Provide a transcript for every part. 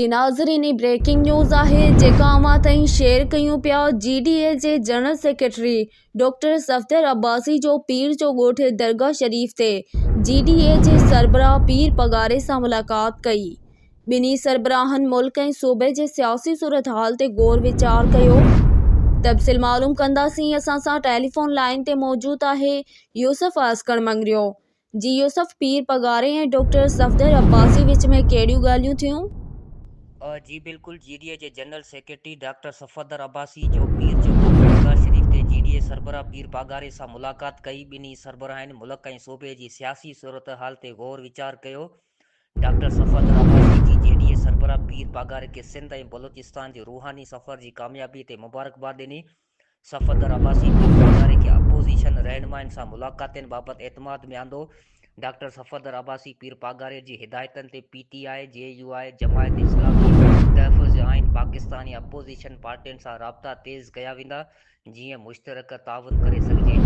جي ناظرين هي breaking news آهي جيڪا اوهان تائين شيئر ڪيون پيا جي ڊي اي جي general secretary doctor Safdar Abbasi جو پير جو ڳوٺ درگاهه شريف تي جي ڊي اي جي سربراهه پير پڳاري سان ملاقات ڪئي ٻنهي سربراهن ملڪ ۽ صوبي جي سياسي صورتحال تي غور ويچار ڪيو تفصيل معلوم ڪنداسين اسان سان ٽيليفون لائين تي موجود آهي يوسف آسڪڻ مڱريو جي يوسف پير پڳاري ۽ ڊاڪٽر صفدر عباسي وچ ۾ ڪهڙيون ڳالهيون ٿيون؟ جي بلڪل جي ڊي اي جي general secretary doctor Safdar Abbasi جو پير جو ڳوٺ درگاهه شريف تي جي ڊي اي سربراهه پير پاڳاري سان ملاقات ڪئي ٻنهي سربراهن ملڪ ۽ صوبي جي سياسي صورتحال تي غور ويچار ڪيو ڊاڪٽر صفدر عباسي جي جي ڊي اي سربراهه پير پاڳاري کي سنڌ ۽ بلوچستان جي روحاني سفر جي ڪاميابي تي مبارڪباد ڏني صفدر عباسي پير پاڳاري کي اپوزيشن رهنمائن سان ملاقاتين بابت اعتماد ۾ آندو. ڊاڪٽر صفدر عباسي پير پاڳاري جي هدايتن تي P T I, J U I, Jamaat Islami, Tahafuz Ain Pakistan ۽ opposition پارٽين سان رابطا تيز ڪيا ويندا جيئن مشترڪه تعاون ڪري سگهجي.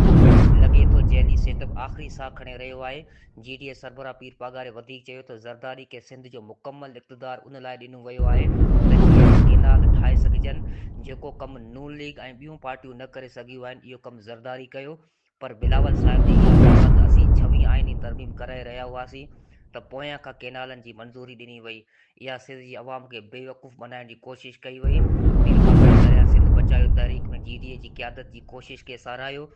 لڳي ٿو جعلي سيٽ اپ آخري ساهه کڻي رهيو آهي. جي ڊي اي سربراهه پير پاڳاري وڌيڪ چيو ته زرداري کي سنڌ جو مڪمل اقتدار ان لاء ڏنو ويو آهي ته جيئن ڪينال ٺاهي سگهجن، جيڪو ڪم نون ليگ ۽ ٻيون پارٽيون نه ڪري سگهيون آهن اهو ڪم زرداري ڪيو پر بلاول صاحب جي اها دعويٰ ته اسين ڇويهين آئيني ترميم ڪرائي رهيا هئاسين ته پويان کان ڪينالن جي منظوري ڏني وئي اها سنڌ جي عوام کي بيوقوف بنائڻ جي ڪوشش ڪئي وئي. پير پاڳاري درياء سنڌ بچايو تحريڪ ۾ جي ڊي اي جي قيادت جي ڪوشش کي ساراهيو.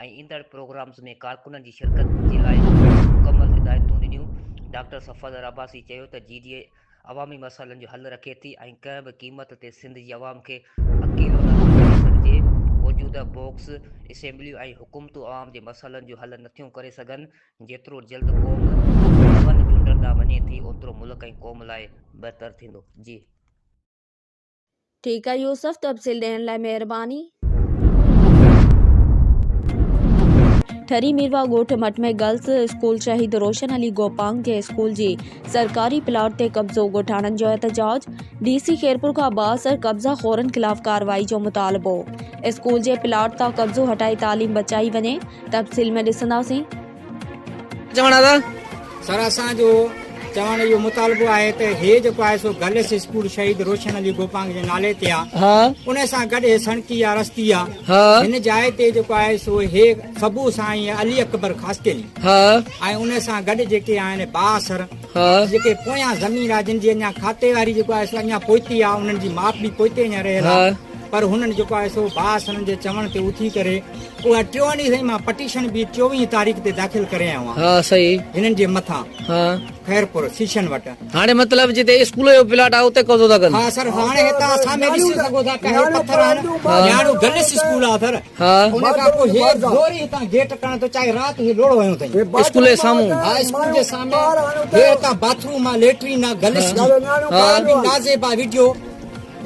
۽ ايندڙ پروگرامز ۾ ڪارڪنن جي شرڪت جي لاء مڪمل هدايتون ڏنيون. ڊاڪٽر صفدر عباسي چيو ته جي ڊي اي عوامي مسئلن جو حل رکي ٿي ۽ ڪنهن به قيمت تي سنڌ جي عوام کي اڪيلو نه ٿو ڇڏي سگهجي، موجوده باڪس اسيمبليون ۽ حڪومتون عوام جي مسئلن جو حل نٿيون ڪري سگهن، جيترو جلد قوم نون چونڊن ڏانهن وڃي ٿي اوترو ملڪ ۽ قوم لاء بهتر ٿيندو. جي. ٺيڪ آ يوسف تفصيل ڏيڻ لاء مهرباني. ٺري ميرواھ ڳوٺ مٺ ۾ گرلس اسڪول شهيد روشن علي گوپانگ جي اسڪول جي سرڪاري پلاٽ تي قبضو ڳوٺاڻن جو احتجاج ڊي سي خيرپور کان بااثر قبضا خورن خلاف ڪارروائي جو مطالبو اسڪول جي پلاٽ تان قبضو هٽائي تعليم بچائي وڃي تفصيل ۾ ڏسنداسين. چوڻ ادا. سر اسان جو چوڻ اهو مطالبو آهي ته هي جيڪو آهي سو گرلس اسڪول شهيد روشن علي گوپانگ جي نالي تي آ ان سان گڏ هي سڻڪي آ رستي آ هن جاء تي جيڪو آهي سو هي سبو سائين علي اڪبر خاصخيلي ۽ ان سان گڏ جيڪي آهن بااثر جيڪي پويان زمين آ جن جي اڃا کاتي واري جيڪو آهي سو اڃا پوئتي آ انهن جي ماپ به پوئتي اڃا رهيل آ پر هنن جيڪو آهي سو بااثرن جي چوڻ تي اٿي ڪري اها ٽيون ڏينهن سائين مان پٽيشن به چوويهين تاريخ تي داخل ڪري آيو آهيان. ها صحيح. هنن جي مٿان. ها. خيرپور سيشن وٽ. هاڻي مطلب جتي اسڪول جو پلاٽ آهي اتي قبضو ٿا ڪن. ها سر هاڻي هتان سامهين ڏسي سگهو ٿا ته هي پٿر آهن. نياڻو گرلس اسڪول آهي سر. ها. ان کان پوء هي زوري هتان گيٽ ڪرڻ ٿو چاهي رات هي لوڙهو هنيو اٿئي. اسڪول جي سامهون. ها اسڪول جي سامهين هي هتان باٿ روم آهي ليٽرين آهي گرلس جي. ها. به نازيبا وڊيو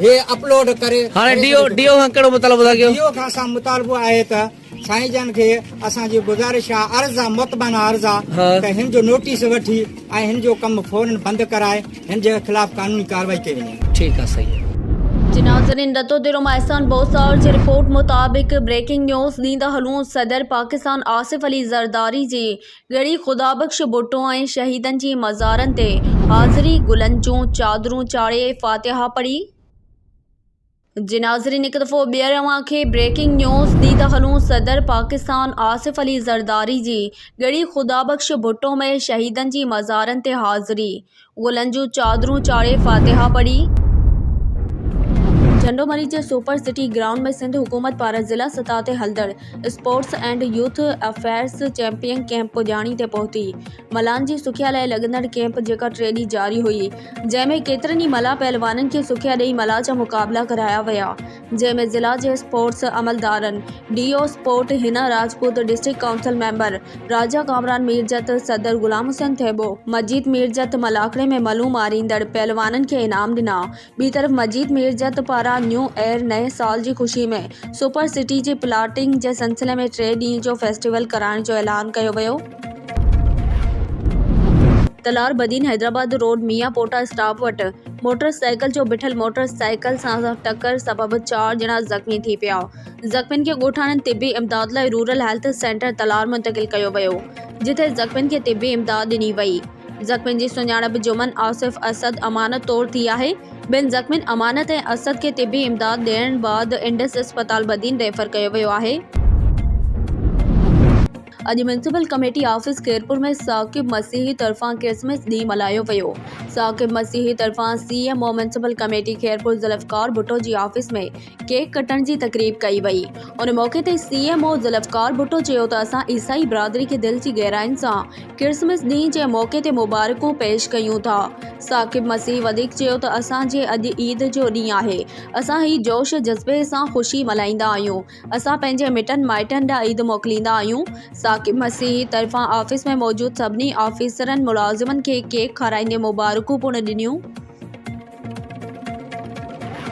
هي اپلوڊ ڪري. هاڻي ڊي او ڊي او کان ڪهڙو مطالبو ٿا ڪيو؟ ڊي او کان اسان مطالبو آهي ته سائين جن کي اسان جي گذارش آ عرض آ مطمئنه عرض آ ته هن جو نوٽيس وٺي ۽ هن جو ڪم فورن بند ڪرائي هن جي خلاف قانوني ڪارروائي ڪئي وڃي. ٺيڪ آ صحيح آ. جي ناظرين رتوديرو مان احسان بوسار جي رپورٽ مطابق بريڪنگ نيوز ڏيندا هلون صدر پاڪستان آصف علي زرداري جي ڳڙهي خدا بخش ڀٽو ۽ شهيدن جي مزارن تي حاضري، گلن جون چادرون چاڙهي فاتحه پڙهي. جي ناظرين هڪ دفعو ٻيهر اوهان کي بريڪنگ نيوز ڏيندا هلون صدر پاڪستان آصف علي زرداري جي ڳڙهي خدا بخش ڀٽو ۾ شهيدن جي مزارن تي حاضري، گلن جون چادرون چاڙهي فاتحه پڙهي. جهنڊو مري جي سپر سٽي گرائونڊ ۾ سنڌ حڪومت پاران ضلع سطح تي هلندڙ sports and youth affairs champion camp پڄاڻي تي پهتي. ملان جي سکيا لاء لڳندڙ ڪيمپ جيڪا ٽي ڏينهن جاري هئي جنهن ۾ ڪيترن ئي ملاح پهلوانن کي سکيا ڏئي ملاح جا مقابلا ڪرايا ويا جنهن ۾ ضلع جي اسپورٽس عملدارن D O sport Hina Rajput district council member Raja Kamran Mirjat, صدر غلام حسين ٿيٻو، مجيد ميرجت ملاکڙي ۾ ملون ماريندڙ پهلوانن کي انعام ڏنا. ٻي طرف مجيد ميرجت پاران نيو ايئر نئين سال جي خوشي ۾ سپر سٽي جي پلاٽنگ جي سلسلي ۾ ٽي ڏينهن جو فيسٽيول ڪرائڻ جو اعلان ڪيو ويو. تلار بدين حيدرآباد روڊ ميان پوٽا اسٽاپ وٽ موٽر سائيڪل جو بيٺل موٽر سائيڪل سان ٽڪر سبب چار ڄڻا زخمي ٿي پيا. زخمين کي ڳوٺاڻن طبي امداد لاء رورل هيلٿ سينٽر تلار منتقل ڪيو ويو، جتي زخمين کي طبي امداد ڏني وئي. زخمين جي سڃاڻپ جمن، آصف، اسد، امانت طور ٿي آهي. ٻن زخمين امانت ۽ اسد کي طبي امداد ڏيڻ بعد انڊس اسپتال بدين ريفر ڪيو ويو آهي. اڄ municipal committee office Khairpur ۾ Saqib Masih طرفان ڪرسمس ڏينهن ملهايو ويو. ثاقب مسيحي طرفان C M O municipal committee Khairpur Zulfiqar Bhutto جي آفيس ۾ ڪيڪ ڪٽڻ جي تقريب ڪئي وئي. ان موقعي تي C M O Zulfiqar Bhutto چيو ته اسان عيسائي برادري کي دل جي گهراين سان ڪرسمس ڏينهن جي موقعي تي مبارڪون پيش ڪيون ٿا. ثاقب مسيح وڌيڪ چيو ته اسان جي اڄ عيد جو ڏينهن آهي اسان هي جوش جذبي سان خوشي ملهائيندا آهيون. اسان پنهنجي مٽن مائٽن ڏانهن عيد موڪليندا آهيون. ثاقب مسيحي طرفان آفيس ۾ موجود سڀني آفيسرن ملازمن کي ڪيڪ کارائيندي مبارڪون پڻ ڏنيون.